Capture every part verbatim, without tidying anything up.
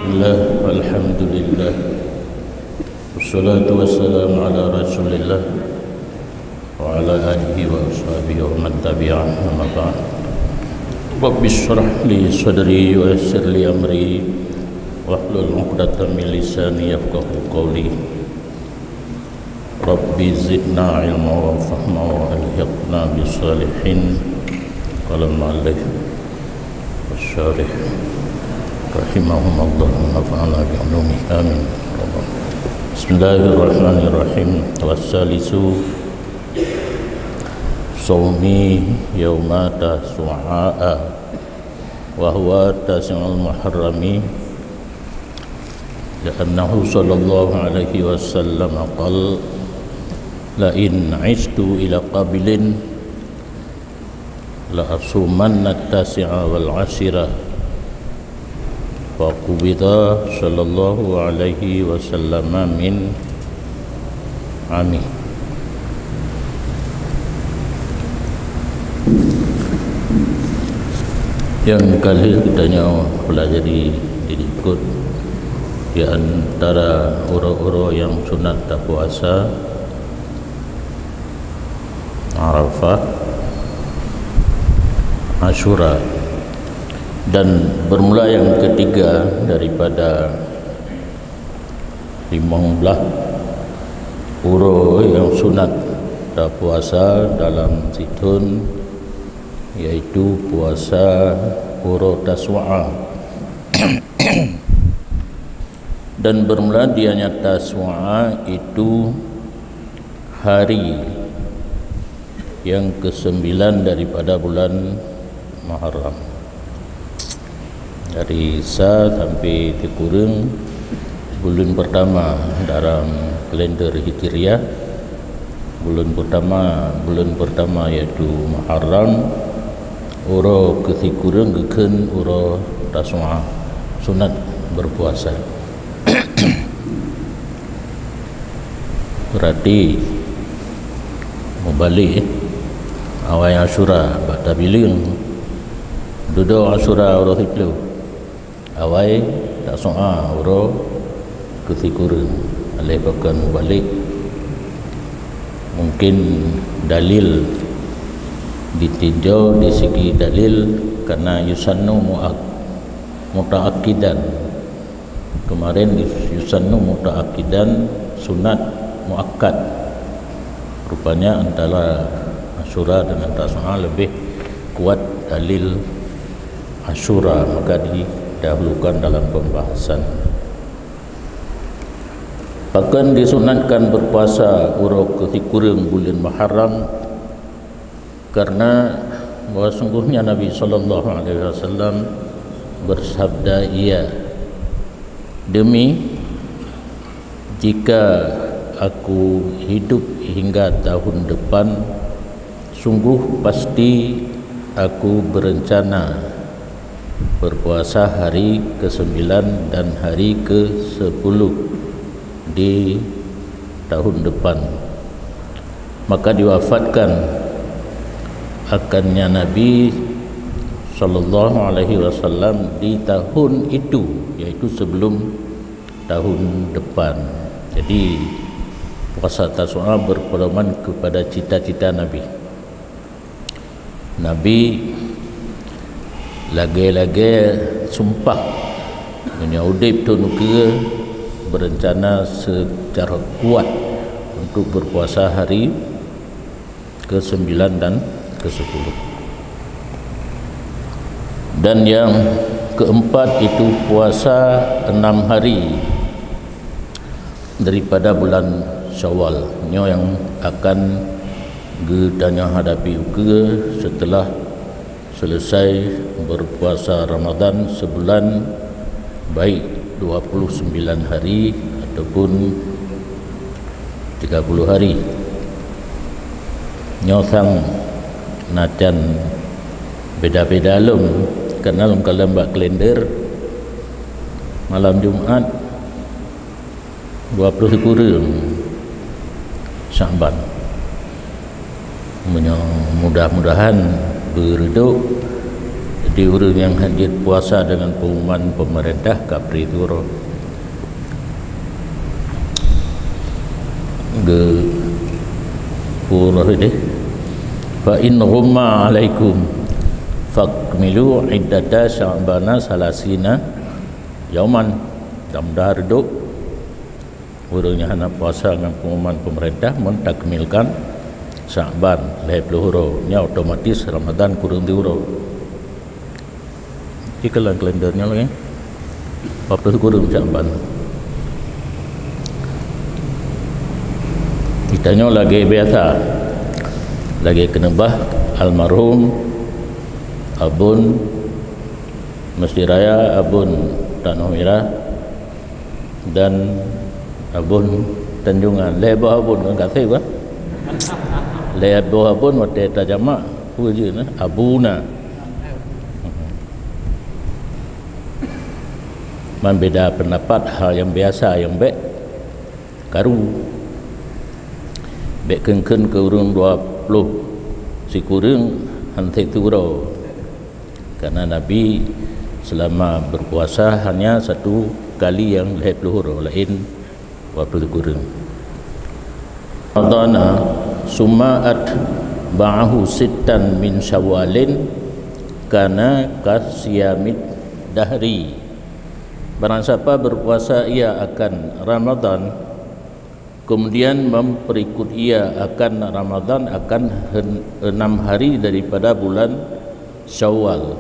Bismillah, alhamdulillah. Wassalatu wassalamu ala Rasulillah wa ala alihi wa ashabihi wa man tabi'ah, amma ba'd. Rabbi shrah li sadri wa yassir li amri wahlul 'uqdatam min lisani yafqahu qawli. Rabbi zidna ilma wa fahma wa alhiqna bis salihin. Qala al-muallif wasyarih rahimahumullah wa nafa'ana bi ulumih. Amin. Bismillahirrahmanirrahim. Wassalisu saumi yauma tasu'a wa huwa tasi'ul muharrami. Li'annahu sallallahu alaihi wasallam qal, "La in 'ishtu ila qabilin la asumanna tasi'a wal 'ashira." Fa qubida sallallahu alaihi wasallam min ami. Nyang ka lheueh geutanyoe pelajari di likot, di antara uroe-uroe nyang sunat tapuasa, Arafah, Asyura, dan bermula yang ketiga daripada limong blaih uroe nyang sunat tapuasa dalam sithon, yaitu puasa uroe Tasu'a. Dan bermula dianya Tasu'a itu hari yang kesembilan daripada bulan Muharram. Dari sa sampai sikureueng bulan pertama dalam kalender Hijriah. Bulan pertama, bulan pertama yaitu Muharram, uroe keusikureueng geukheun uroe Tasu'a, sunat berpuasa. Berarti mubalek, eh, awai Asyura bak tabileueng, dudoe Asyura uroe siplôh, awai Tasu'a uroe keusikureueng, lé pakon mubalek. Mungkin dalil ditinjau di segi dalil karena yusannu muak-, muta'akkidan. Kemarin yus-, yusannu muta'akkidan, sunat muakkad. Rupanya antara Asyura dengan Tasu'a lebih kuat dalil Asyura, maka didahulukan dalam pembahasan. Pakon disunatkan berpuasa uroe keusikureueng bulan Muharram? Karena bahwa sungguhnya Nabi sallallahu alaihi wasallam bersabda, ia, "Demi jika aku hidup hingga tahun depan, sungguh pasti aku berencana berpuasa hari kesembilan dan hari kesepuluh di tahun depan." Maka diwafatkan akannya Nabi sallallahu alaihi wasallam di tahun itu, yaitu sebelum tahun depan. Jadi, puasa Tasu'a berpedoman kepada cita-cita Nabi. Nabi lagée-lagée sumpah, meunyoe udeb thon ukeue, berencana secara kuat untuk berpuasa hari kesembilan dan kesepuluh. Dan yang keempat itu puasa enam hari daripada bulan Syawal. Nyoe nyang akan geutanyoe hadapi ukeue setelah selesai berpuasa Ramadan sebulan, baik dua puluh sembilan hari ataupun tiga puluh hari. Nyoe sang na can beda-beda lom, karena lom kalon bak kalender malam Jumat dua puluh sikureueng Syakban. Meunyoe mudah-mudahan beureudok Jadi ureuëng nyang hanjeuet puasa deungon pengumuman pemerintah ka bri teuh uroe. Geupeuuroe deh. Fa in ghumma 'alaikum fakmilu iddata sya'bana salasina yauman. Mudah-mudahan reudôk ureuëng nyang hana puasa ngon pengumuman pemerintah mentakmilkan Sya'ban lhée ploh uroe, nyan otomatis Ramadan kureueng teuh uroe. Cit kalon kalender nyoe lagée, empat puluh kureueng Sya'ban. Geutanyoe lagée biasa, lagée keuneubah almarhum Abon Mesjid Raya, Abon Tanoh Mirah, dan Abon Tanjongan. Lhée boh Abon kan gaseb kan? Lhée boh Abon watée tajamak, peue jeuet na? Abuna. Man beda pendapat hal nyang biasa nyang bék karu. Bék kheun-kheun keu ureuëng dua ploh sikureueng han sép teuh uroe. Karena Nabi selama berpuasa hanya satu kali nyang lhée ploh uroe, laén dua ploh sikureueng. Ramadana summa atba'ahu sittan min Syawalin kana kasiyamid dahri. Barang siapa berpuasa ia akan Ramadan, kemudian memperikut ia akan Ramadan akan hen-, enam hari daripada bulan Syawal,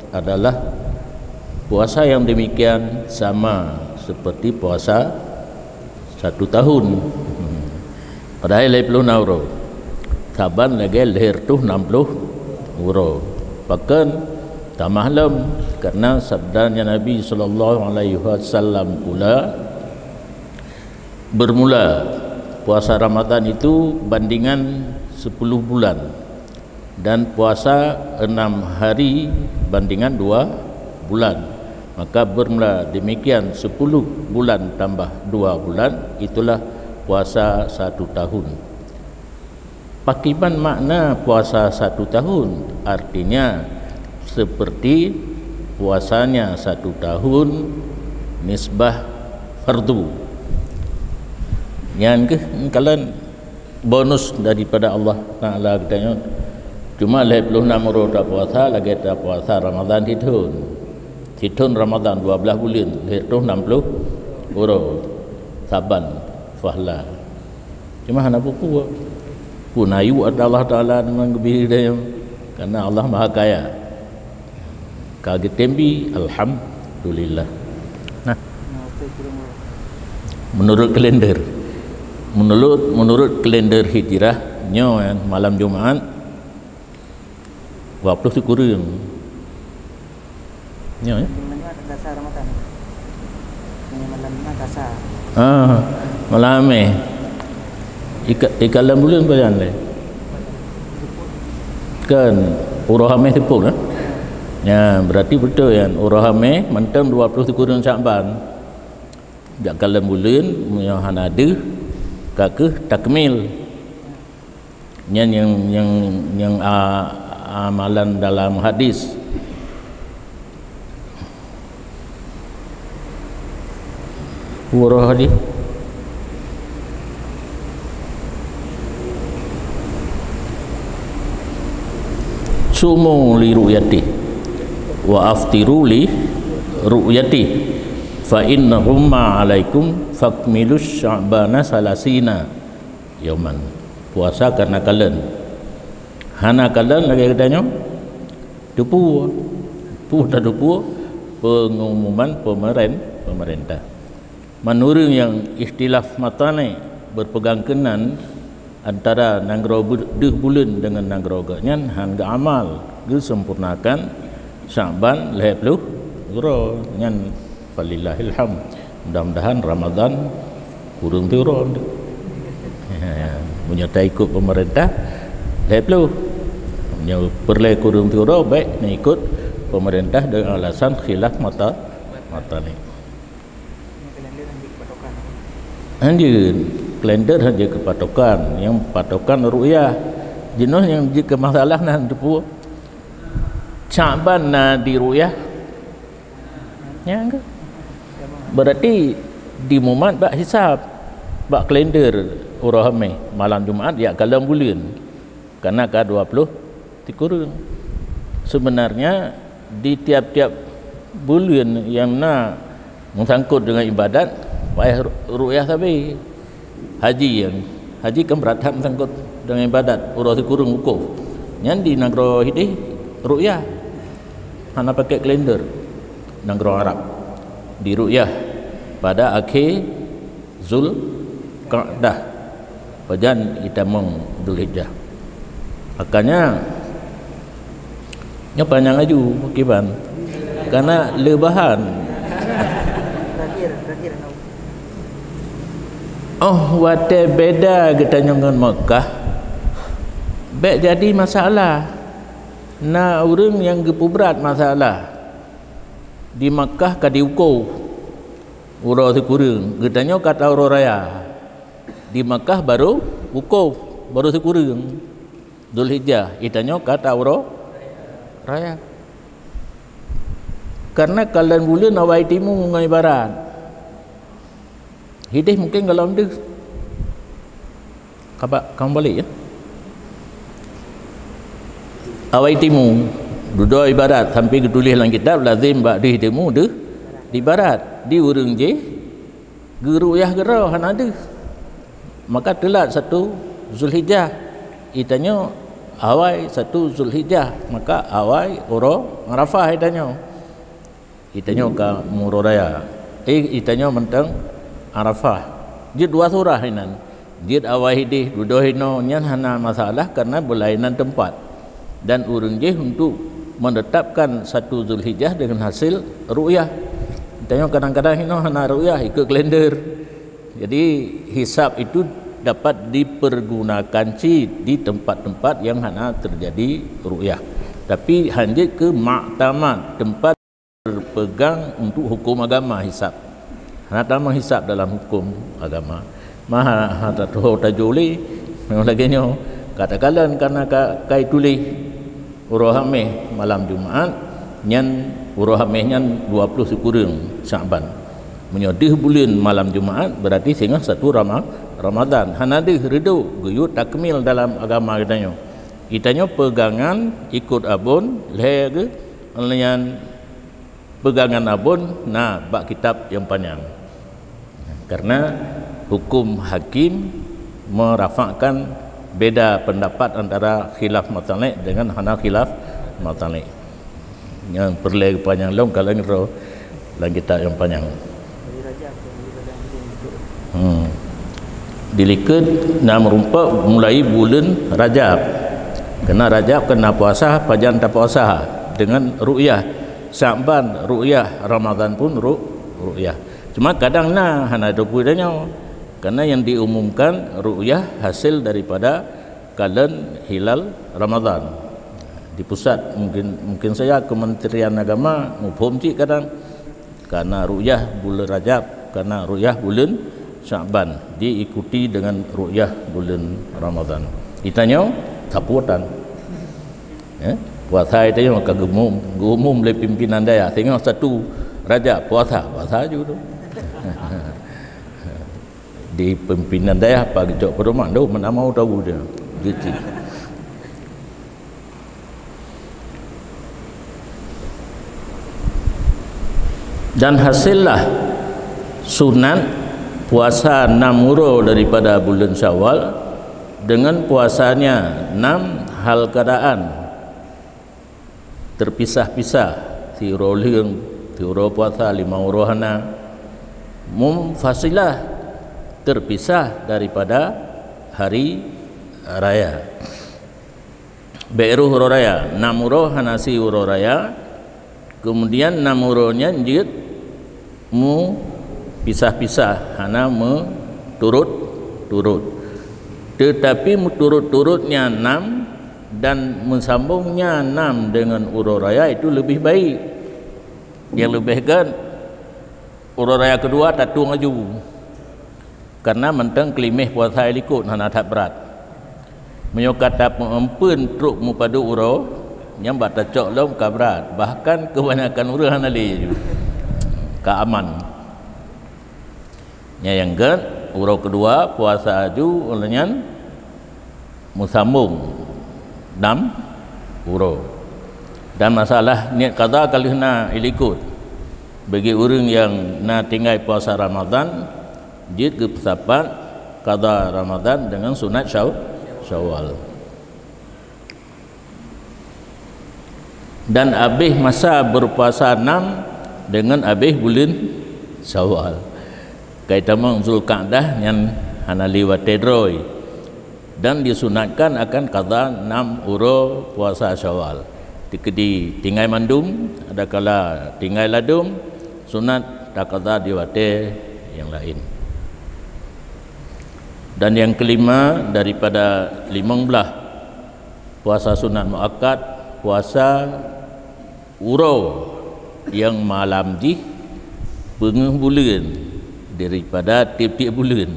adalah puasa yang demikian sama seperti puasa satu tahun. Padahai lhée ploh na uroe. Saban lagée lhée reutôh nam ploh uroe. Pakon tamah lom, karena sabdanya Nabi sallallahu alaihi wasallam pula, bermula puasa Ramadan itu bandingan sepuluh bulan, dan puasa enam hari bandingan dua bulan. Maka bermula demikian, sepuluh bulan tambah dua bulan, itulah puasa satu tahun. Pakiban makna puasa satu tahun? Artinya, seperti puasanya satu tahun nisbah fardu. Nyan keuh kalon bonus daripada Allah Taala geutanyoe. Cuma lhée ploh nam uroe tapuasa, lagée tapuasa Ramadan sithon. Sithon Ramadan dua belas buleuen, lhée reutôh nam ploh uroe Saban, fahla. Cuma hana peue-peue. Peunayu Allah Taala memang geubri dayong, karena Allah Maha Kaya. Ka geutem bi, alhamdulillah. Nah, menurut kalender, menurut, menurut kalender Hijrah, nyoe malam Jumaat dua puluh sikureueng. Nyoe, ya? Malam Jumaat dasar Ramadan. Ini malam Jumaat dasar. Ah, malam Hameh. Ika, ika lam buleuen pajan lé? Kan, uroe Hameh seupôt, eh? Ya, berarti beutôi kan. Uroe Hameh mantong dua puluh sikureueng Syakban. Jak ka lam buleuen, meunyoe hana deuh, ka keuh takmil. Nyan nyang, nyang, nyang, a, amalan dalam hadis. Uroe hadis. Sumu li ru'yatih, wa aftiru li ru'yatih, fa in ghumma alaikum fakmilu sya'bana salasina yauman. Puasa karena kalon. Hana kalon lagée geutanyoe, teupeue. Peue tateupeue? Pengumuman pemeren-, pemerintah. Man ureuëng nyang ikhtilaf matali', berpegang keunan antara nanggroe bu-, deuh buleuen deungon nanggroe geuh nyan, han geuamal, geusempurnakan Syakban lhée ploh uroe nyan. Falillahil hamd. Mudah-mudahan Ramadan kureueng teuron. Meunyoe taikot pemerintah, lhée ploh. Meunyoe peureulée kureueng teuron, bék neuikot pemerintah deungon alasan khilaf mata-, matali'. Hanjeuet, kalender hanjeuet keu patokan, nyang patokan ru'yah. Jinoe nyang jeuet keu masalah na teupeue. Sya'ban na di ru'yah? Nyan ke? Berarti dimumat bak hisab, bak kalender uroe Hameh, malam Jumat jak kalon buleuen. Karena ka dua puluh sikureueng. Sebenarnya di tiap-tiap buleuen nyang na meusangkot dengan ibadat, payah ru-, ru'yah sabe. Haji nyan, haji kan brat that meusangkot dengan ibadat, uroe sikureueng wukuf. Nyan di nanggroe hideh ru'yah. Hana pakai kalender. Nanggroe Arab. Di ru'yah pada akhé Zulqa'dah. Pajan itamong Zulhijjah. Makanya, nyoe panyang laju kiban. Karena leubahan. Oh, watée beda geutanyoe ngon Mekah, bék jadi masalah. Na ureuëng nyang geupeubrat masalah. Di Mekah ka diukoh uroe sikureueng, geutanyoe ka ta uroe raya. Di Mekah baru ukoh, baru sikureueng Zulhijjah, geutanyoe ka ta uroe raya. Karena kalon buleuen awai timu ngon ibarat. Hideh mungkin golom deuh. Kabak kamu balik ya. Awai timu, dudoe ibarat sampai geutuléh lam kitab, lazim bak deuh timu deuh ibarat. Di ureuëng jih geuru'yah keudroe hana deuh. Maka teulat satu Zulhijjah. Geutanyoe awai satu Zulhijjah, maka awai uroe Arafah geutanyoe. Geutanyoe ka meuuroe raya. Eh, geutanyoe mantong Arafah. Jeuet dua surah inan. Jeuet awai hideh, dudoe inoe, nyan hana masalah karena beulainan teumpat. Dan ureuëng jih untuk menetapkan satu Zulhijjah dengan hasil ru'yah. Geutanyoe kadang-kadang inoe hana ru'yah, ikut kalender. Jadi, hisab itu dapat dipergunakan cit di tempat-tempat yang hana terjadi ru'yah. Tapi, hanjeuet keu muktamad, tempat berpegang untuk hukum agama hisab. Hana tamong hisab dalam hukum agama. Maha hana tuho tajuli, memang lagée nyoe. Katakan karena ka, ka ituléh uroe Hameh malam Jumat, nyan uroe Hameh nyan dua puluh sikureueng Sya'ban. Meunyoe deuh buleuen malam Jumat, berarti singoh satu Rama-, Ramadan. Hana deuh reudok geuyue takmil dalam agama geutanyoe. Geutanyoe peugangan ikot abon lhée geu-, nyan peugangan abon na bak kitab nyang panyang. Karena hukum hakim merafakkan beda pendapat antara khilaf mu'talek dengan hana khilaf mu'talek. Nyang peureulée panyang lom ka laén ro lam kitab nyang panyang. Hmm. Dilikot na meurumpok mulai buleuen Rajab. Karena Rajab kena puasa, pajan tapuasa dengan ru'yah. Sya'ban ru'yah, Ramadan pun ru-, ru'yah. Cuma kadang na hana teupeue tanyoe. Karena yang diumumkan ru'yah hasil daripada kalon hilal Ramadan. Di pusat mungkin, mungkin saja Kementerian Agama muphom cit kadang. Karena ru'yah buleuen Rajab, karena ru'yah buleuen Sya'ban diikuti dengan ru'yah buleuen Ramadan. Geutanyoe sapeue tan. Eh, puasa geutanyoe ka geumum, geumum lé pimpinan dayah. Singoh satu Rajab puasa, puasa ju tu. Di pimpinan dayah apa geucok pedoman tu, mana mau tahu dia. Geucik. Dan hasillah sunat puasa enam uroe daripada buleuen Syawal dengan puasanya enam hal keadaan terpisah-pisah, siuroe lheueng, siuroe puasa, lima uroe hana, munfasilah, terpisah daripada hari raya. Bék roh uroe raya, nam uroe hana sie uroe raya, kemudian nam uroe nyan jeuet meupisah-pisah, hana meuturot-turot. Teutapi meuturot-turot nyan nam dan meusambong nyan nam deungon uroe raya itu leubeh baik. Nyang leubeh gét, uroe raya keudua tatueng laju. Karena mantong keulimeh puasa likot hana that brat. Meunyoe ka tapeueumpeuen trok meupadub uroe Nyang bak tacok lom ka brat, bahkan kebanyakan ureuëng hana lé ju. Ka aman. Nyang, nyang gét, uroe keudua puasa aju, uroe nyan meusambong nam uroe. Dan masalah niet qadha ka lheueh na ilikot. Bagi ureuëng nyang na tinggai puasa Ramadan, jeuet geupeusapat qadha Ramadan deungon sunat Syaw-, Syawal. Dan abéh masa berpuasa nam deungon abéh buleuen Syawal. Kai tamong Zulqa'dah nyan hana lé watée droe, dan disunatkan akan qadha nam uroe puasa Syawal. Dikeudi tinggai mandum, adakala tinggai ladum, sunat taqadha di watée nyang laén. Dan nyang keulima daripada limong blaih puasa sunat muakkad, puasa uroe nyang malam jih peungeuh buleuen daripada tieb-tieb buleuen.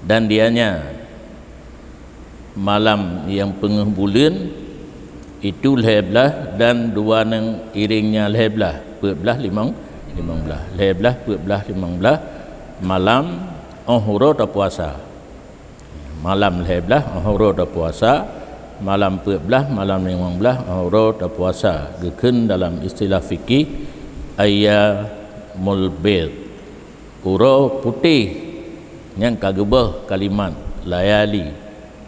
Dan dianya malam nyang peungeuh buleuen itu lhée blaih dan dua nyang iréngnya lhée blaih, peuet blaih limong, limong blaih. Lhée blaih, peuet blaih, limong blaih malam óh uroe tapuasa. Malam lhée blaih óh uroe tapuasa, malam peuet blaih, malam limong blaih óh uroe tapuasa. Geukheun dalam istilah fikih ayyamul bid. Uroe putéh nyang ka geubeuh kalimat layali,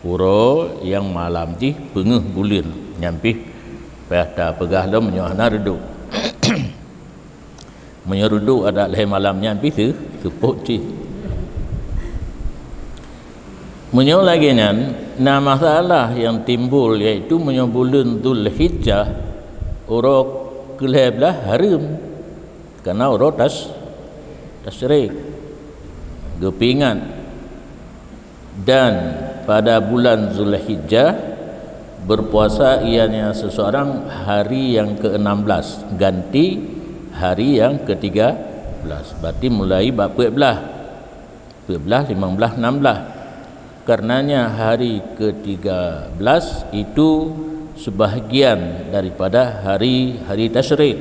uroe nyang malam jih peungeuh buleuen, nyan pih payah tapeugah lom meunyoe hana reudok. Meunyoe reudok adak lhée malam nyan pih teu-, teupot cit. Meunyoe lagée nyan, na masalah nyang timbul, yaitu meunyoe buleuen Zulhijjah uroe keulhée blaih hareuem, karena uroe tas-, tasyrik, geupeuingat. Dan pada bulan Zulhijjah berpuasa ianya seseorang hari yang keenam belas, ganti hari yang ketiga belas. Berarti mulai bak peuet blaih, peuet blaih, limong blaih, enam blaih. Karenanya hari ketiga belas itu sebahagian daripada hari-hari tasyrik,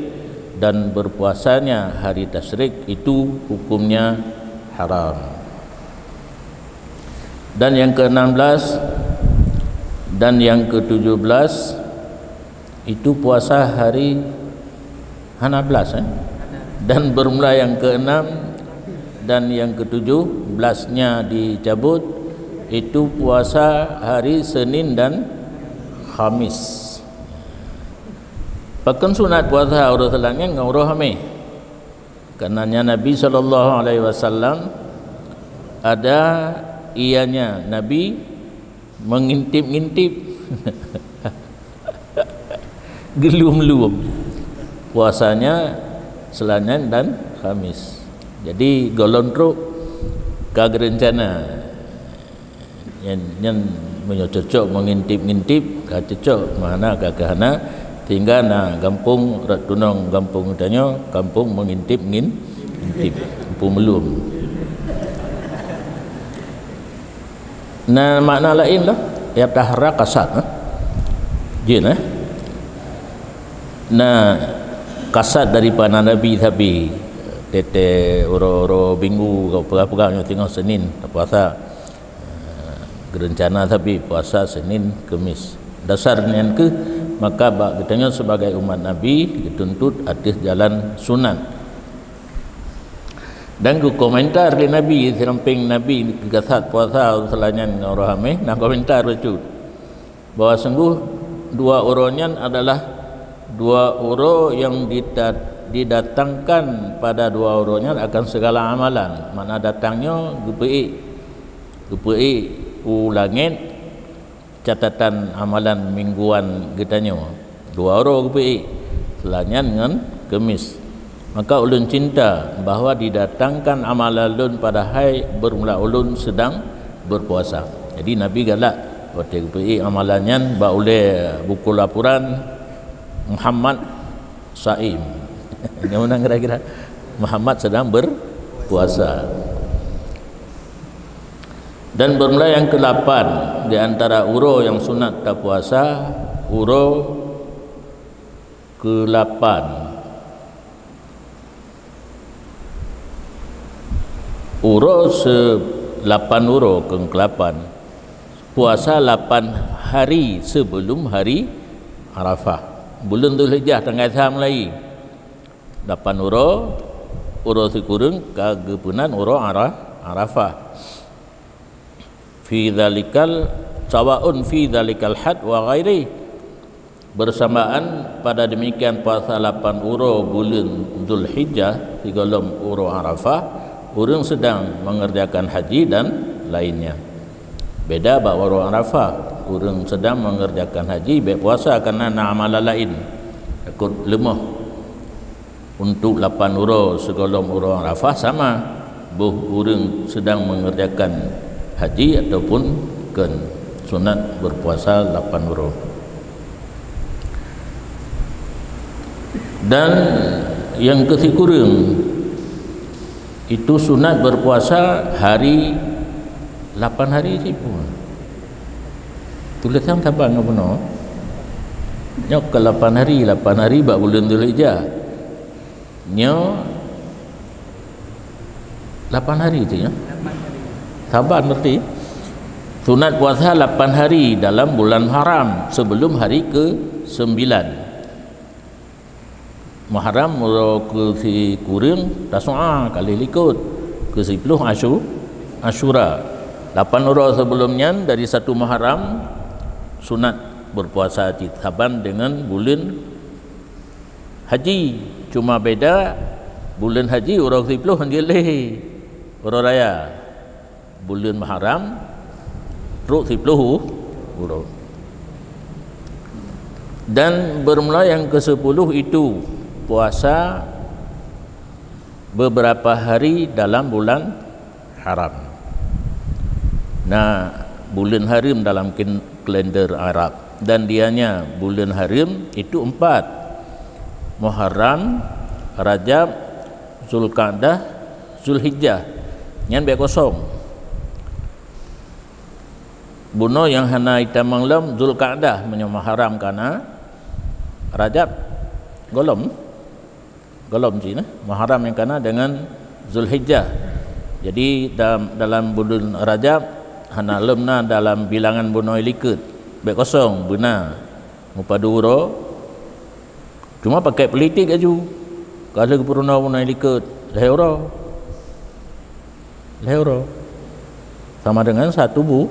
dan berpuasanya hari tasyrik itu hukumnya haram. Dan yang keenam belas dan yang ketujuh belas itu puasa hari hana belas, eh? Dan bermula yang keenam dan yang ketujuh belasnya dicabut, itu puasa hari Senin dan Khamis. Pakon sunat puasa uroe Senin ngon uroe Khamis? Karenanya Nabi sallallahu alaihi wasallam ada ianya Nabi mengintip-ngintip, gelum-lum puasanya Senin dan Khamis. Jadi gohlom trok ka geurencana. Nyan, nyan meunyoe cocok mengintip-ngintip, ka cocok, mana ka keuhana, sehingga na gampông rot tunong gampông tanyoe, gampông mengintip-ngintip, gampông meulum. Na makna laén lah, ya tahra kasat, eh? Jin, eh? Na kasat daripada Nabi sabe, tete uroe-uroe Minggu, peugah-peugah nyoe singoh Senin, puasa. Geurencana sabe puasa Senin, Kemis. Dasar nyan keuh maka bak geutanyoe sebagai umat Nabi geutuntot ateueh jalan sunat. Dan geukomentar lé Nabi, sirampéng Nabi geugasat puasa uroe Senin ngon uroe Khamis, na komentar bacut bahwa sungguh dua uroe nyan adalah dua uroe nyang dita-, didatangkan pada dua uroe nyan akan segala amalan. Makna datang nyoe geupeuék, geupeuék u langét catatan amalan mingguan geutanyoe. Dua uroe geupeuék, Senin ngon Kemis. Maka ulôn cinta bahwa didatangkan amalan lôn padahai beurmula ulôn seudang beurpuasa. Jadi Nabi galak watée geupeuék amalan nyan bak ulée buku laporan Muhammad Saim. Nyoe meunan kira-kira Muhammad sedang berpuasa. Dan bermula yang kedelapan di antara uroe nyang sunat tapuasa, uroe Keulapan. Uroe se-, lapan uroe keu keulapan. Puasa lapan hari sebelum hari Arafah. Buleuen Dzulhijjah tanggai sa mulai. Lapan uroe, uroe sikureueng ka geupeunan uroe Ara-, Arafah. Fi dzalikal, sawaun fi dzalikal had wa ghairi. Bersamaan pada demikian puasa lapan uroe buleuen Dzulhijjah sigohlom uroe Arafah, ureuëng sedang mengerjakan haji dan lainnya. Beda bak uroe Arafah, ureuëng sedang mengerjakan haji bék puasa karena na amalan laén, takot leumoh. Untuk lapan uroe sigohlom uroe Arafah sama, boh ureuëng sedang mengerjakan haji ataupun kon, sunat berpuasa lapan uroe. Dan nyang keu sikureueng, itu sunat berpuasa hari, lapan hari sipu. Tulisan saban ngon bunoe. Nyoe ka lapan hari, lapan hari bak buleuen Dzulhijjah. Nyoe lapan hari tu, ya. Saban berarti. Sunat puasa lapan hari dalam bulan Haram sebelum hari ke sembilan. Muharram uroe keu sikureueng Tasu'a, ka lheueh likot, keu siploh Asyu-, Asyura. Lapan uroe sebelum nyan dari satu Muharram sunat berpuasa cit saban dengan buleuen haji. Cuma beda buleuen haji uroe siploh han jeuet lé uroe raya. Buleuen Muharram trok siploh u-, uroe. Dan bermula yang kesepuluh itu puasa beberapa hari dalam bulan Haram. Nah, buleuen Haram dalam kin-, kalender Arab, dan dianya buleuen Haram itu empat: Muharram, Rajab, Zulqa'dah, Zulhijjah. Nyan bék kosong. Bunoe nyang hana itamong lom Zulqa'dah, meunyoe Muharram kana, Rajab gohlom, gohlom cit na, Muharram nyang kana dengan Zulhijjah. Jadi dalam, dalam buleuen Rajab hana lom na dalam bilangan bunoe likot, bék kosong, beuna mupadu uroe. Cuma pakai politik laju. Ka lheueh geupeurunoe bunoe likot, lhée uroe. Lhée uroe. Sama dengan satu bu-,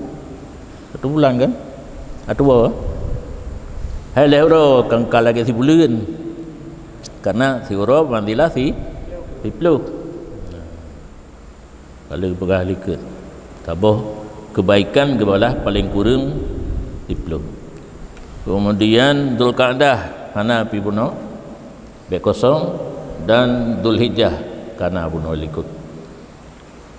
satu bulan kan? Satu uroe. Hai lhée uroe, kan ka lagée sibuleuen. Karena siuroe manzilah si-, siploh. Ka lheueh peugah likot. Saboh kebaikan geubalah paling kureueng siploh. Kemudian Zulqa'dah hana pi bunoe, bék kosong, dan Zulhijjah kana bunoe likot.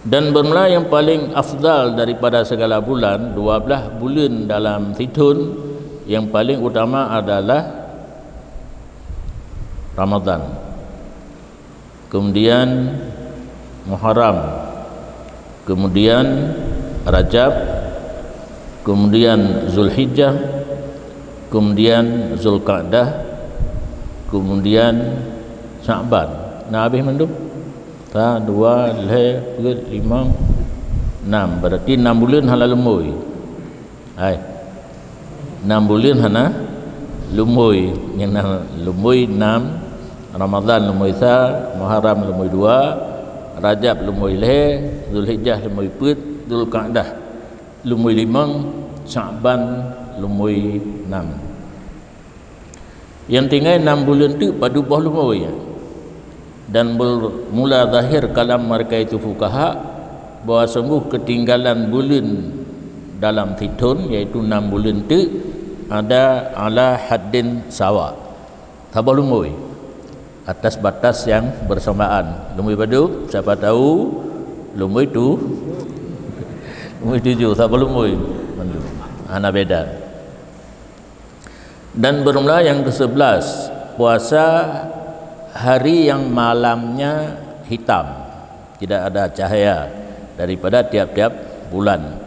Dan bermula yang paling afdal daripada segala bulan, dua belas buleuen dalam sithon, yang paling utama adalah Ramadhan. Kemudian Muharram, kemudian Rajab, kemudian Zulhijjah, kemudian Zulqa'dah, kemudian Sya'ban. Nah, habéh mandum. Sa, dua, lhée, peuet, limong, nam. Berarti nam buleuen hana lumbôi. Hai. Nam buleuen hana lumbôi. Nyang na lumbôi nam, Ramadhan lumbôi sa, Muharram lumbôi dua, Rajab lumbôi lhée, Zulhijjah lumbôi peuet, Zulqa'dah lumbôi limong, Sya'ban lumbôi nam. Nyang tinggai nam buleuen teuk padub boh lumbôi. Dan bermula zahir kalam mereka itu fukaha bahwa sungguh ketinggalan buleuen dalam sithon, yaitu nam buleuen teuk, ada ala haddin sawa. Saboh lumbôi. Atas batas yang bersamaan. Lumbôi padub, siapa tahu, lumbôi tu-, lumbôi tujoh, saboh lumbôi. Mandum. Hana beda. Dan bermula yang kesebelas, puasa hari yang malamnya hitam, tidak ada cahaya daripada tiap-tiap bulan.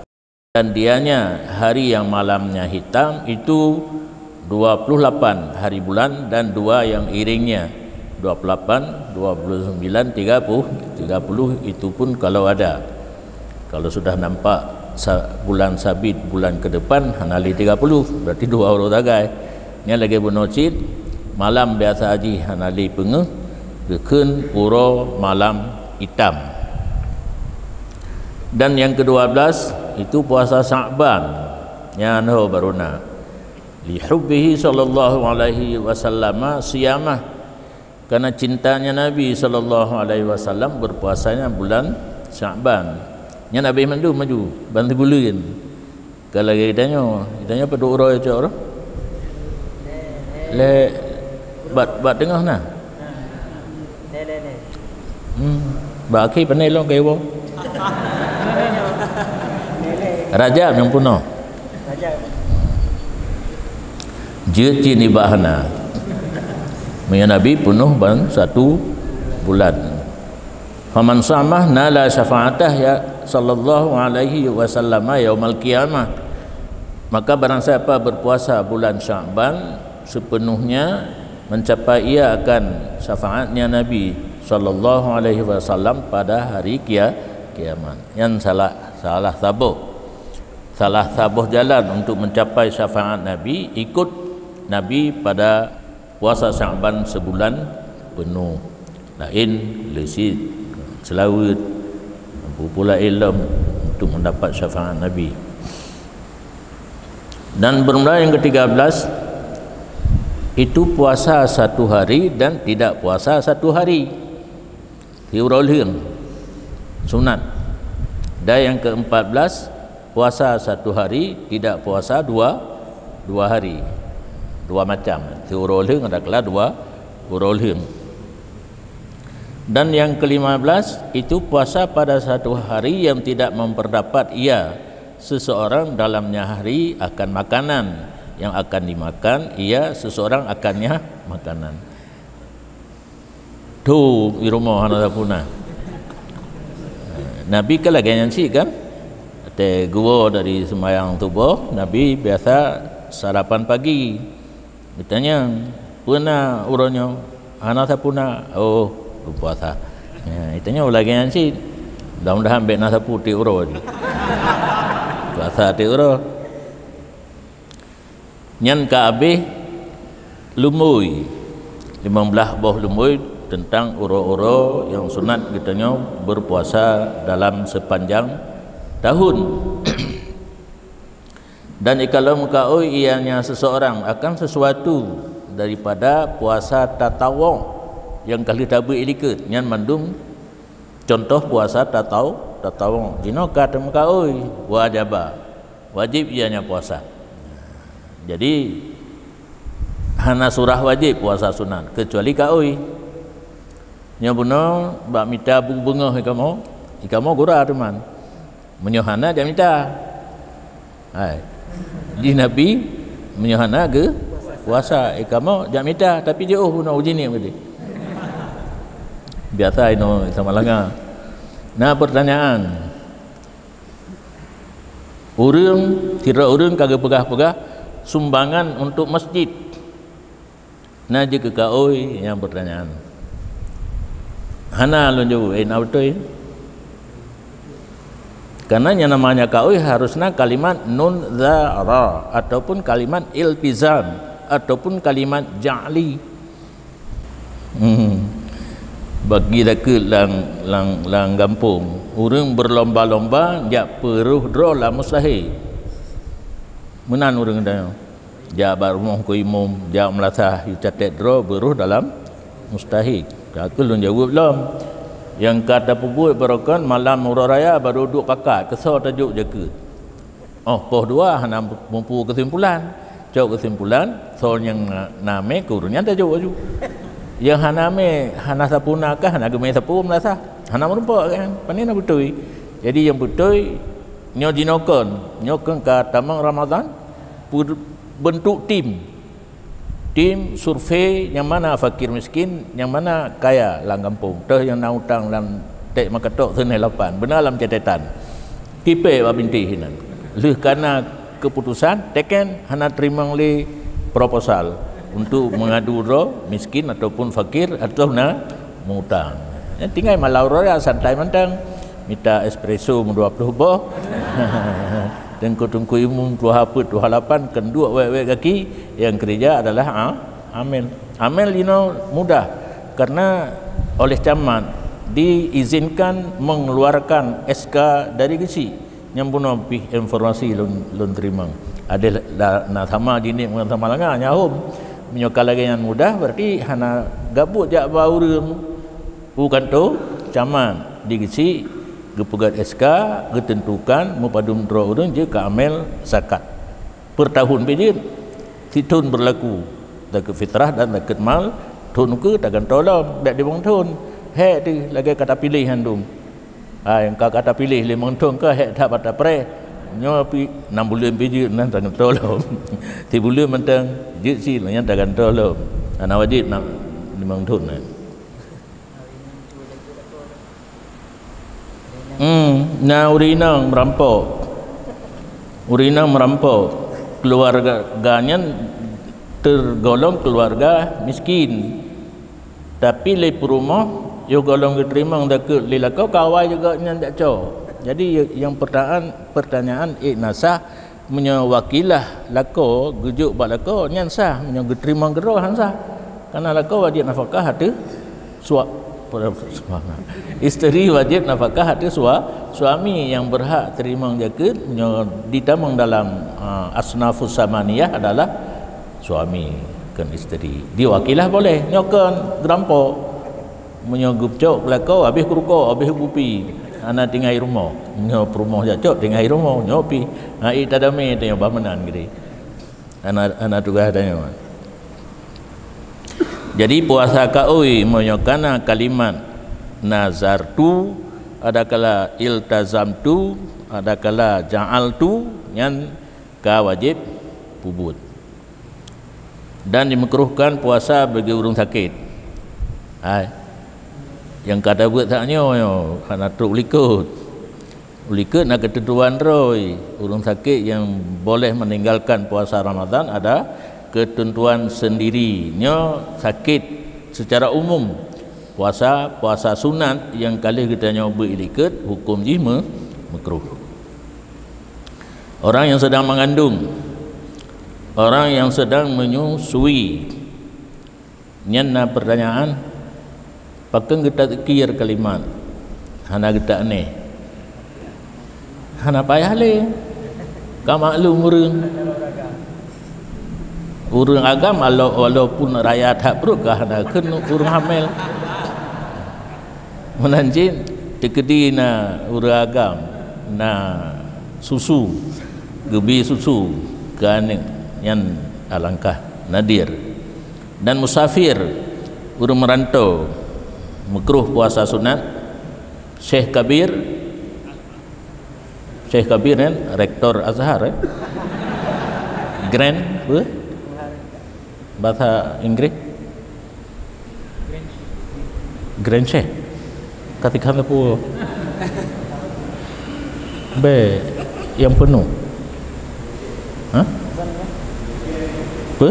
Dan dianya hari yang malamnya hitam itu dua puluh lapan hari bulan dan dua yang iringnya, dua puluh lapan, dua puluh sembilan, tiga puluh, tiga puluh itu pun kalau ada. Kalau sudah nampak sa-, bulan sabit bulan ke depan, hana lé tiga puluh, berarti dua uroe sagai. Nyan lagée bunoe cit, malam biasa jih hana lé peungeuh, geukheun uroe malam itam. Dan yang kedua belas itu puasa Sya'ban. Nyan ho baru na. Li hubbihi sallallahu alaihi wasallam siyamah. Karena cintanya Nabi sallallahu alaihi wasallam berpuasanya bulan Sya'ban. Nyan habéh mandum maju, ban sibuleuen. Ka lagée geutanyoe, geutanyoe padub uroe cok roh? Lé bat, bat teungoh na? Hmm. Bak akhé pane lôn keu iwoe. Rajab nyang peunoh. Jeuet cit nibak hana. Meunyoe Nabi peunoh ban satu bulan. Faman samah nala syafa'atah ya sallallahu alaihi wasallam yaumal qiyamah. Maka barang siapa berpuasa bulan Sya'ban sepenuhnya, mencapai ia akan syafaatnya Nabi sallallahu alaihi wasallam pada hari kia-, kiamat. Nyan salah, salah saboh. Salah saboh jalan untuk mencapai syafaat Nabi, ikut Nabi pada puasa Sya'ban sebulan penuh. Laén leusit, seulaweuet, peue-peue laén lom untuk mendapat syafaat Nabi. Dan bermula yang ketiga belas, itu puasa satu hari dan tidak puasa satu hari. Siuroe lheueng, sunat. Dan yang keempat belas, puasa satu hari, tidak puasa dua, dua hari. Dua macam. Siuroe lheueng adalah dua uroe lheueng. Dan yang kelima belas, itu puasa pada satu hari yang tidak memperdapat ia seseorang dalamnya hari akan makanan yang akan dimakan ia seseorang akannya makanan. Tu di rumoh hana sapeue na. Nabi kan lagée nyan cit kan? Watée geuwoe dari seumayang suboh, Nabi biasa sarapan pagi. Geutanyong, "Peue na uroe nyoe?" "Hana sapeue na." "Oh, lôn puasa." Ya, geutanyong lagée nyan cit. Mudah-mudahan bék na sapeue tiep uroe jih. Puasa tiep uroe. Nyan ka habéh lumbôi, limong blaih boh lumbôi teuntang uroe-uroe nyang sunat geutanyoe berpuasa dalam sepanjang tahun. Dan ikalon meukaôi ianya seseorang akan sesuatu daripada puasa tatawwu nyang ka lheueh tabeuet likot, nyan mandum contoh puasa tatau-, tatawwu. Jinoe ka teumeukaôi, wajaba. Wajéb ianya puasa. Jadi, hana surah wajéb puasa sunat, keucuali kaôi. Nyoe bunoe bak mita bu beungoh ikamoe, ikamoe gura teuma. Meunyoe hana, jak mita. Hai. Di Nabi, meunyoe hana geu puasa, ikamoe jak mita, tapi jiôh bunoe uji nyoe geude. Biasa inoe sama langa. Nah, pertanyaan. Ureuëng, sidroe ureuëng ka geupeugah-peugah sumbangan untuk masjid. Na jeuet keu kaôi nyang pertanyaan. Hana lôn jaweueb, eh, na beutôi. Karena nyang namanya kaôi harusnya kalimat nun zara ataupun kalimat iltizam ataupun kalimat ja'li. Hmm. Bagi takeuet lam, lam, lam gampông, ureuëng berlomba-lomba jak peurôh droe lam mustahik. Meunan ureuëng tanyoe. Jak bak rumoh keu imum, jak meulasah, yue catet droe beurôh dalam mustahik. Ka keuh lôn jaweueb lom. Nyang ka tapeubuet barokon malam uroe raya barô duek pakat, keusoe tajok jakeuet. Oh, poh dua hana mupu keusimpulan. Cok keusimpulan, soe nyang na, na mé keu ureuëng nyan tajok laju. Nyang hana mé, hana sapeue na kah, hana geumé sapeue meulasah. Hana meurumpok kan? Pane na beutôi. Jadi nyang beutôi, nyoe jinoe kon, nyoe kon ka tamong Ramadhan, peu-, bentuk tim. Tim survei nyang mana fakir miskin, nyang mana kaya lam gampông. Toh nyang na utang lam tek makatok seuneh lapan. Beuna lam catetan. Kipée bak bintéh inan. Lheueh kana keuputosan, teken hana teurimong lé proposal untuk mengadu droe miskin ataupun fakir atau na mutang. Ya, tinggai malam raya santai mantong, mita espresso dua puluh boh. Teungku-teungku imum tuha peuet, tuha lapan, keuduek wék-wék gaki, yang kerja adalah, ah, amil. Amil inoe mudah karena oleh camat diizinkan mengeluarkan S K dari geuchik. Nyang bunoe pih informasi lôn, lôn teurimong. Ada na sama jinik ngon sama langa nyahom. Meunyoe ka lagée nyan mudah, berarti hana gabuek jak ba ureuëng u kanto camat di geuchik, geupeugét S K, geuteuntukan meupadum droe ureuëng jeuet keu amil zakat. Per tahun pih jeuet, sithon berlaku zakat fitrah dan zakat mal, thon ukeue tagantoe lom, bék limong thon. Hék teuh lagée ka tapiléh handum. Hai, ka, ka tapiléh limong thon ka hék that bak tapreh. Nyoe pih nam buleuen pih jeuet nan tagantoe lom. Sibuleuen mantong jeuet si nyan tagantoe lom. Hana wajéb nam limong thon nyan. Hmm, na ureuëng inong meurampok. Ureuëng inong meurampok. Keuluwarga nyan teurgolong keuluwarga miskin. Tapi lé peurumoh, yoh gohlom geuteurimong zakeuet lé lakoe, ka awai juga nyan jak cok. Jadi, nyang pertanyaan, pertanyaan, eh, na sah, meunyoe wakilah lakoe geujok bak lakoe, nyan sah, meunyoe geuteurimong keudroe han sah. Karena lakoe wajéb nafakah ateueh sua-, isteri wajéb nafakah ateueh sua-, suami, nyang berhak teurimong zakeuet meunyoe ditamong dalam, ah, asnafus samaniyah adalah suami, kon isteri. Diwakilah boleh, nyoe kon geurampok. Meunyoe geucok beulakau, habéh keurukoe, habéh kupi, hana tinggai rumoh. Meunyoe peurumoh jak cok, tinggai rumoh, nyoe pih. Ha, i tadamé tanyoe bah meunan geude. Hana, hana tugaih tanyoe. Jadi, puasa kaôi meunyoe kana kalimat nazartu, adakala iltazamtu, adakala ja'altu, nyan ka wajéb peubuet. Dan dimakruhkan puasa bagi ureuëng sakét. Hai. Nyang ka tabeuet that nyoe, nyoe hana trok u likot. U likot na keuteuntuan droe, ureuëng sakét nyang boleh meninggalkan puasa Ramadan ada keuteuntuan sendiri. Nyoe sakét secara umum. Puasa, puasa sunat nyang ka lheueh geutanyoe beuet i likot, huköm jih me-, makruh. Orang yang sedang mengandung, orang yang sedang menyusui. Nyan na pertanyaan, pakon geuta-, geutazkir kalimat, hana geuta-, aneh. Hana payah lé. Ka maklum ureuëng. Ureuëng agam, wala-, walaupun raya that pruet ka hana kheun ureuëng hamil. Meunan cit, teukeudi na ureuëng agam, na susu, geubi susu keu aneuëk, nyan alangkah nadir. Dan musafir, ureuëng meuranto, makruh puasa sunat. Syekh Kabir, Syekh Kabir kan rektor Azhar, eh? Grand, apa? Bahasa Inggris? Grand Sheikh. Katakan apa? Be, yang penuh. Hah? Apa?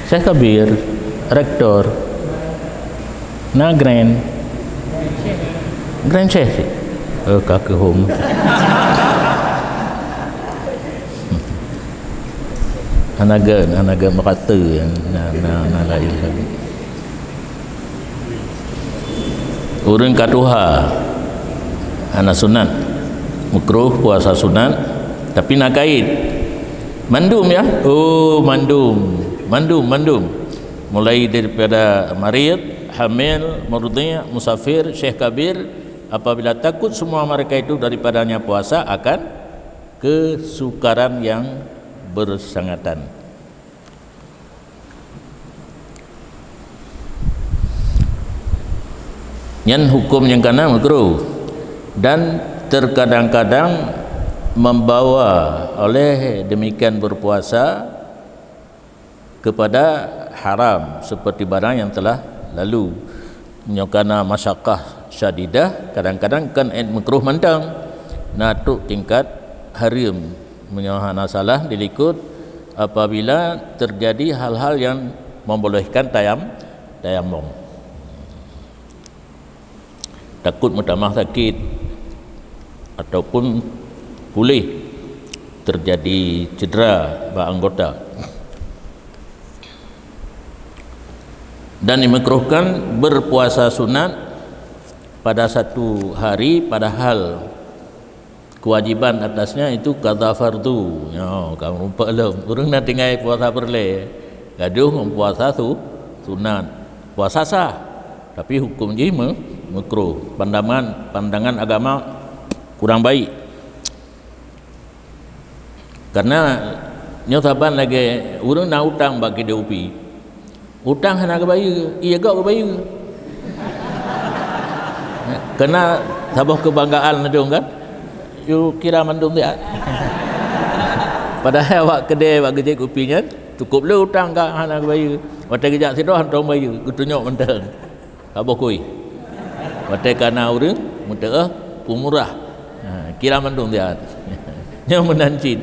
Syekh Kabir, rektor. Na Grand. Grand Sheikh. Oh, ka keuhom. Hana gen, hana gen merata, na, na, na lain lagi. Ureuëng ka tuha, hana sunat, makruh puasa sunat, tapi na kait. Mandum ya? Oh, mandum. Mandum, mandum. Mulai daripada marid, hamil, murdhi', musafir, Syekh Kabir, apabila takut semua mereka itu daripadanya, puasa akan kesukaran yang bersangatan. Nyan huköm nyang kana makruh dan terkadang-kadang membawa oleh demikian berpuasa kepada haram seperti barang yang telah lalu. Nyoe kana masyakkah syadidah, kadang-kadang kan ét makruh mantong, na trok tingkat hareuem. Meunyoe hana salah dilikot, apabila terjadi hal-hal yang membolehkan tayam-, tayamum. Takut meutamah sakit ataupun puléh terjadi cedera bak anggota. Dan dimakruhkan berpuasa sunat pada satu hari, padahal kewajiban atasnya itu qadha fardu. Nyoe, ka meurumpok lom. Ureuëng na tinggai puasa peureulée, gadoh ngon puasa su-, sunat. Puasa sah, tapi hukum jih me-, makruh. Pandangan, pandangan agama kurang baik. Karena nyoe saban lagée ureuëng na utang bak keudée upi. Utang hana geubayeue, ie gob geubayeue. Keunan saboh keubanggaan ladôm kan? Yue kira mandum siat. Padahai awak keudée bak geujép kupi nyan, cukup le utang ka hana geubayeue. Watée geujak sidroe hantom bayeue, geutunyok mantong. Saboh kui. Watée ka na ureuëng meuteuôh peumurah. Ha, kira mandum siat. Nyoe meunan cit.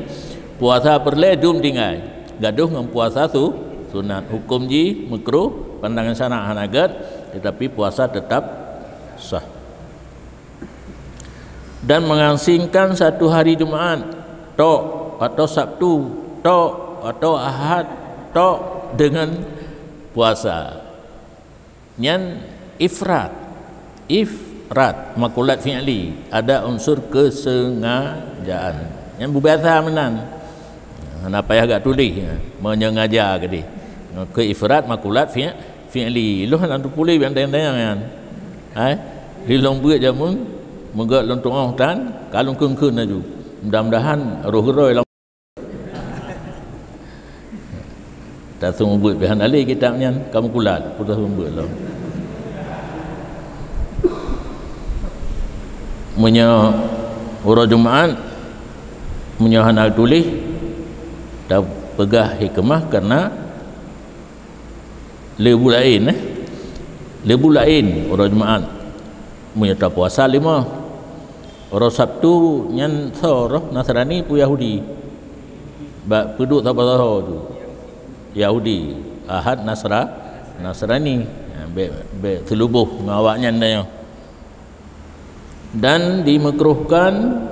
Puasa peureulée dum tinggai. Gadoh ngon puasa su-, sunat. Hukum jih makruh, pandangan syara hana gét, tetapi puasa tetap sah. Dan mengasingkan satu hari Jumaat tok, atau Sabtu tok, atau Ahad tok dengan puasa. Nyan ifrat. Ifrat, makulat fi'li, ada unsur kesengajaan. Nyan beubiasa meunan. Hana payah gak tuléh, menyengaja keudeh. Keu ifrat makulat fi-, fi'li. Lôn hana teupuléh biang dayang-dayang nyan. Hai, di lôn beuet jameun, meugét lôn tuoh tan, ka lôn kheun-kheun laju. Mudah-mudahan roh geuroe lam Taseumeubeuet pih hana lé kitab nyan, ka meukulat, pun taseumeubeuet lom. Meunyoe uroe Jumaat, meunyoe hana tuléh, tapeugah hikmah karena leubeh laén, eh. Leubeh laén uroe Jumaat. Meunyoe tapuasa lima. Uroe Sabtu nyan soe roh Nasrani peue Yahudi. Bak peuduek saboh-saboh tu. Yahudi, Ahad Nasra-, Nasrani. Ha, bèk, bèk seuleubah ngon awaknyan tanyoe. Dan dimakruhkan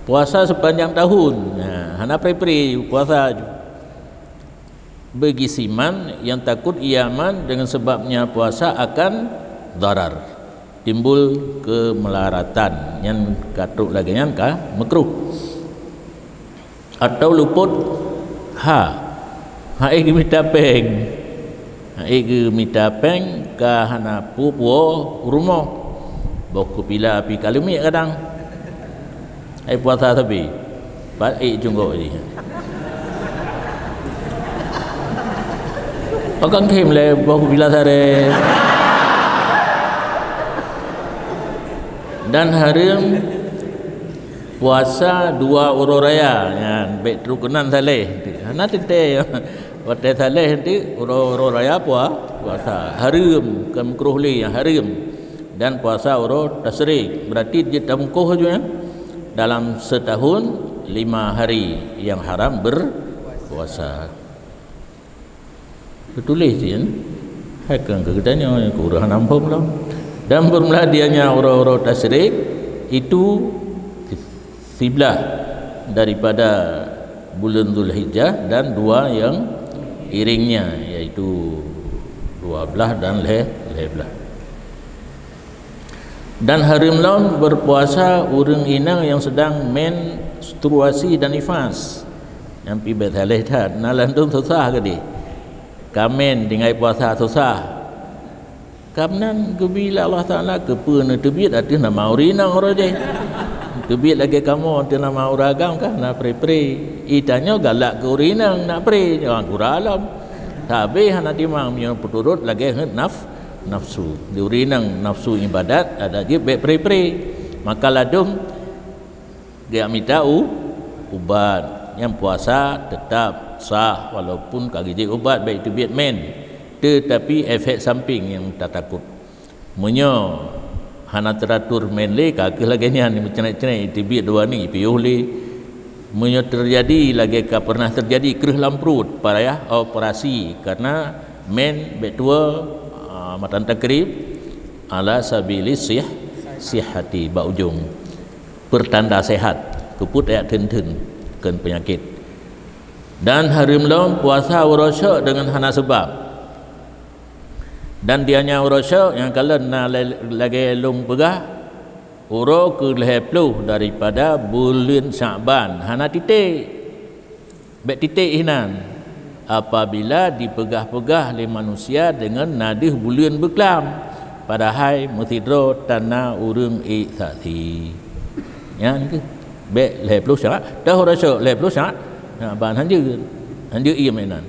puasa sepanjang tahun. Ha, hana pre-pre puasa tu. Bagi siman yang takut ia aman dengan sebabnya puasa akan darar, timbul kemelaratan. Nyan ka trok lagèe nyan ka makruh. Atau luput ha, hai geumita péng. Hai geumita péng ka hana peue-peue rumoh. Boh kupila api ka leumiek kadang. Hai puasa sabe. Pat ék cunggok jih. Pakon khém lé boh bila saré. Dan hareuem puasa dua uroe raya, nyan bèk trok keunan saléh. Hana teuntèe. Watèe saléh nanti uroe-uroe raya pua-, puasa. Hareuem, bukan makruh lé, nyang hareuem. Dan puasa uroe tasyrik, berarti jeuet tameukoh ju nyan. Dalam setahun lima hari yang haram berpuasa. Teutuléh cit nyan. Hai keu geutanyoe nyang kureueng hana muphom lom. Dan bermula dianya uroe-uroe tasyrik itu siblah daripada buleuen Zulhijjah dan dua yang iringnya, yaitu dua blah dan lhèe, lhèe blah. Dan hareuem lom berpuasa ureueng inong yang sedang menstruasi dan nifas. Nyang pih bèk saléh that, na lam dum susah keudeh. Ka men tinggai puasa susah. Ka meunan geubri lé Allah Taala keupeue neuteubiet ateueh nama ureueng inong uroe jih. Teubiet lagèe kamoe ateueh nama ureueng agam ka na pre-pre. Itanyoe galak keu ureueng inong na pre, nyoe gura lom. Sabé hana timang meunyoe peuturot lagèe ngon naf-, nafsu. Di ureueng inong nafsu ibadat, adak jih bèk pre-pre. Maka ladôm Geujak mita u-, ubat. Nyang puasa teutap sah walaupun ka geujép ubat bèk teubiet men, teutapi efek samping nyang tatakot. Meunyoe hana teuratur men lé, ka kheueh lagèe nyan meucrèk-crèk, teubiet dua ni piôh lé. Meunyoe teujadi lagée ka pernah teujadi kreueh lam pruet, payah operasi, karena men bék tuwoe, ah, matan takrib, ala sabili sih-, sihhati, bak ujong, pertanda sehat, keupeue tajak theun-theun keu peunyakét. Dan hareuem lom puasa uroe syok deungon hana seubab. Dan dianya uroe syok nyang kalon na la-, lagée lôn peugah, uroe keu lhée ploh daripada buleuen Syakban, hana titék. Bék titék hinan. Apabila dipeugah-peugah lé manusia deungon na deuh buleuen beuklam, padahai meusidroe tan na ureuëng ék saksi. Nyan keuh. Bék lhée ploh Syak-, teuh uroe syok lhée ploh Syak-, Syakban hanjeuet. Hanjeuet ié meunan.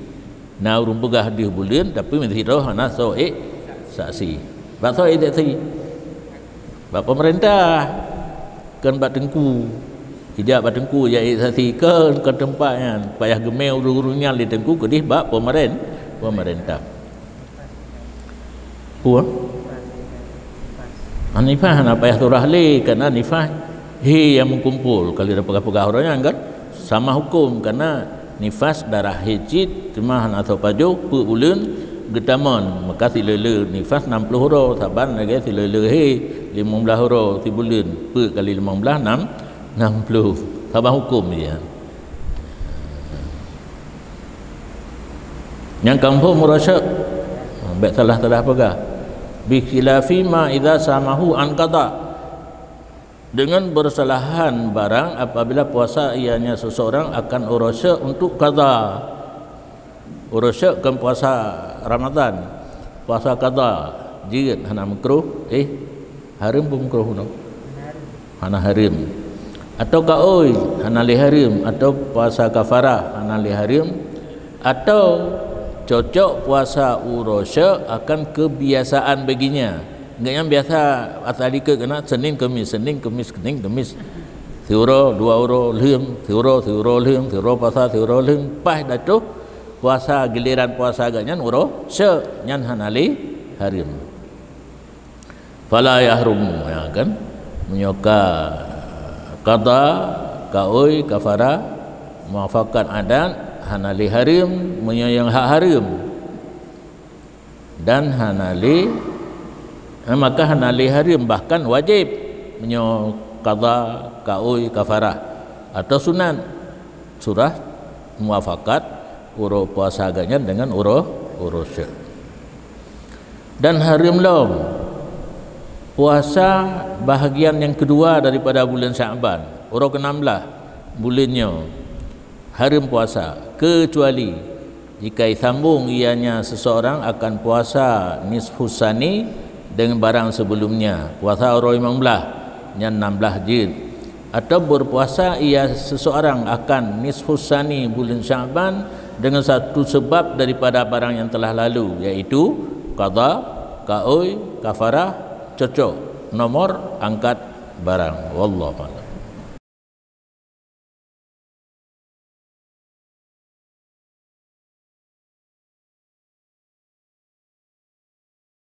Na ureuëng peugah deuh buleuen, tapi meusidroe hana soe ék saksi. Bak soe ék saksi? Bak peumeurintah, kon bak teungku. Ijak bak teungku, ijak ék saksi, kon, kon teumpat nyan. Payah geumé ureuëng-ureuëng nyan lé teungku keudeh bak peumeuren-, peumeurintah. Peue? Ah, nifas hana payah surah lé, karena nifas hé nyang meukumpol. Kalau dah peugah-peugah uroe nyan kan, sama huköm, karena nifas darah hé cit, teuma hana soe pajoh, peuet buleuen geutamong, maka sileue-leue nifas nam ploh uroe, saban lagée sileue-leue hé limong blaih uroe sibuleuen, peuet kali limong blaih, nam, nam ploh. Saban huköm jih. Nyang ka muphom uroe syok, bék salah-salah peugah. Bi khilafi ma idza samahu an qada. Dengan bersalahan barang apabila puasa ianya seseorang akan uroe syok untuk qada. Uroe syok kon puasa Ramadan. Puasa qada, jeuet, hana makruh, eh, hareuem peue makruh nyoe? Hana hareuem. Atau kaôi, hana lé hareuem, atau puasa kafarah, hana lé hareuem, atau cocok puasa uroe syok akan kebiasaan baginya. Gobnyan biasa asai likot keunan Senin Kemis, Senin Kemis, Senin Kemis. Siuroe, dua uroe lheueng, siuroe, siuroe lheueng, siuroe puasa, siuroe lheueng, paih datoh puasa, giliran puasa gobnyan uroe syok, nyan hana lé hareuem. Fala yahrumu, ya kan? Meunyoe ka qada, kaôi, kafarah, muwafaqat adat, hana lé hareuem, meunyoe nyang hak hareuem. Dan hana lé, eh, maka hana lé hareuem, bahkan wajéb. Meunyoe qada, kaôi, kafarah, atau sunat, surah muwafaqat uroe puasa gobnyan deungon uroe, uroe syok. Dan hareuem lom puasa bahagian nyang keudua daripada buleuen Syakban, uroe keenam blaih buleuen nyoe, hareuem puasa, keucuali jika isambong ianya seseorang akan puasa nisfus sani deungon barang sebelumnya, puasa uroe limong blaih, nyan nam blaih jeuet. Atau berpuasa ia seseorang akan nisfus sani buleuen Syakban dengan satu sebab daripada barang yang telah lalu, yaitu qada, kaôi, kafarah, cocok, nomor angkat barang. Wallahu a'lam.